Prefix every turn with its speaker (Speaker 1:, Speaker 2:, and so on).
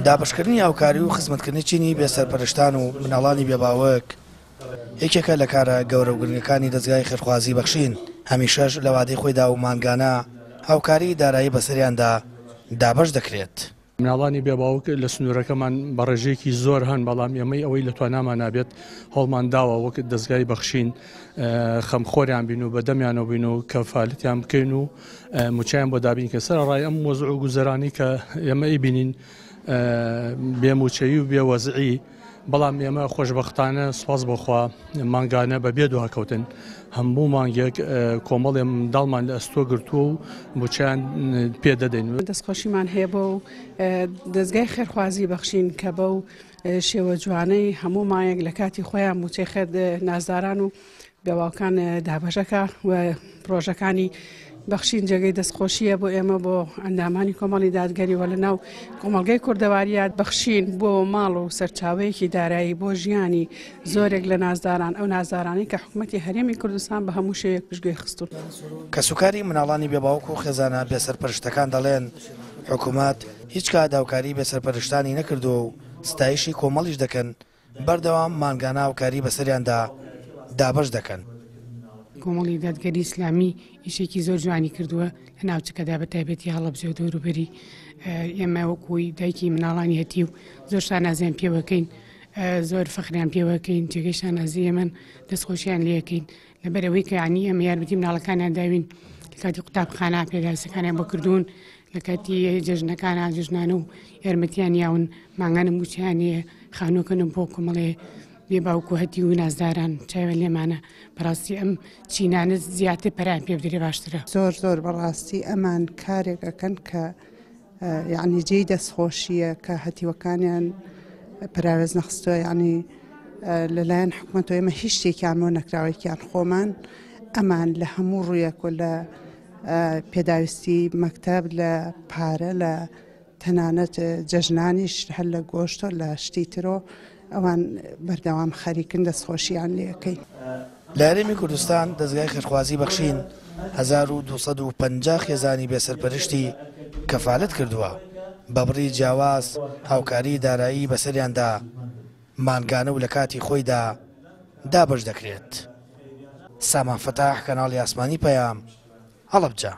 Speaker 1: دابەشکردنی هاوکاری و خزمەتکردنی چینی بێ سەرپەرشتان و مناڵانی بێ باوک یەکێکە لە کارە گەورە و گرنگەکانی دەزگای خێرخوازی بەخشین، هەمیشەش لە وادەی خۆیدا و مانگانە هاوکاری دارایی بەسەریاندا دابەش دەکرێت.
Speaker 2: مناڵانی بێ باوک لە سنوورەکەمان بە ڕێژەیەکی زۆر هەن، بەڵام ئێمەی ئەوەی لە توانامانا بێت هەوڵمان داوە وەک دەزگای بەخشین خەمخۆریان بین و بەدەمیانەوە بین و کەفالەتیان بکەین و موچەیان بۆ دابین کە سەرەڕای ئەم وەزع و گوزەرانی کە ئێمە ئەیبینین بێ موچەیی و بێ وەزعی بەڵام ئێمە خۆشبەختانە سوپاس بۆخوا مانگانە بە بێ دواکەوتن هەموو مانگێک کۆمەڵێ منداڵمان لە ئەستۆ گرتووە و موچەیان پێ دەدەین.
Speaker 3: دەستخۆشیمان هەیە بۆ دەزگای خێرخوازی بەخشین کە بەو شێوە جوانەی هەموو مانگێک لە کاتی خۆیان موچەی خێر نازداران و بێواوکان دابەشەکە و پرۆژەکانی بەخشین جێگەی دەستخۆشیە بۆ ئێمە بۆ ئەندامانی کۆمەڵی دادگەری و لە ناو کۆمەڵگەی کوردەواریات بەخشین بۆ ماڵ و سەرچاوەیەکی دارایی بۆ ژیانی زۆرێک لە نازداران ئەو نازدارانەی کە حکوومەتی هەرێمی کوردستان بە هەموو شێوەیەک پشتگوێی خستوون.
Speaker 1: کەسوکاری مناڵانی بێ باوک و خێزانە بێ سەرپەرشتەکان دەڵێن، حکوومەت هیچ کات هاوکاری بێ سەرپەرشتانی نەکردووە و ستایشی کۆمەڵیش دەکەن بەردەوام مانگانە هاوکاری بەسەریاندا دابەش دەکەن.
Speaker 4: کۆمەڵی دادگەری ئیسلامی ئیشێکی زۆر جوانی کردووە لە ناوچەکەدا بە تایبەتی هەڵەبجە و دەوروبەری ئێمە وەکوی دایکی مناڵانی هەتیو زۆر شانازیان پێوەکەین زۆر فەخریان پێوەکەین جێگەی شانازی ئێمەن دەستخۆشیان لەکەین لەبەرەوەی کە ینی ئێمە یارمەتی مناڵەکانیان داوین لە کاتی قوتابخانە پێداویستەکانیان بۆ کردوون لە کاتی جەژنەکانە جەژنانە و یارمەتیان یاون مانگانە مووچەیان هەیە خانووەکەن بۆ کۆمەڵێ بێ باوک و هەتیو و نازداران چاویان لێمانە بەڕاستی ئەم چینانە زیاتر پەرەیان پێ بدرێ باشترە.
Speaker 5: زۆر زۆر بەڕاستی ئەمان کارێک ئەکەن کە یەعنی جێی دەستخۆشییە کە هەتیوەکانیان پەراوێز نەخستووە یەعنی لەلایەن حکومەتەوە ئێمە هیچ شتێکیان بۆ نەکراوەیەکیان خۆمان ئەمان لە هەموو ڕوویەک و لە پێداویستی مەکتەب لە پارە لە تەنانەت جەژنانیش هەر لە گۆشتۆ لە شتی ترۆ ئەوان بەردەوام خەریکن دەستخۆشیان لێکەین.
Speaker 1: لە هەرێمی کوردستان دەزگای خێرخوازی بەخشین 1250 خێزانی بێ سەرپەرشتی کەفالەت کردووە، بە بڕی جیاواز هاوکاری دارایی بەسەریاندا مانگانە و لە کاتی خۆیدا دابەش دەکرێت. سامان فەتاح، کەناڵی ئاسمانی پەیام، هەڵەبجە.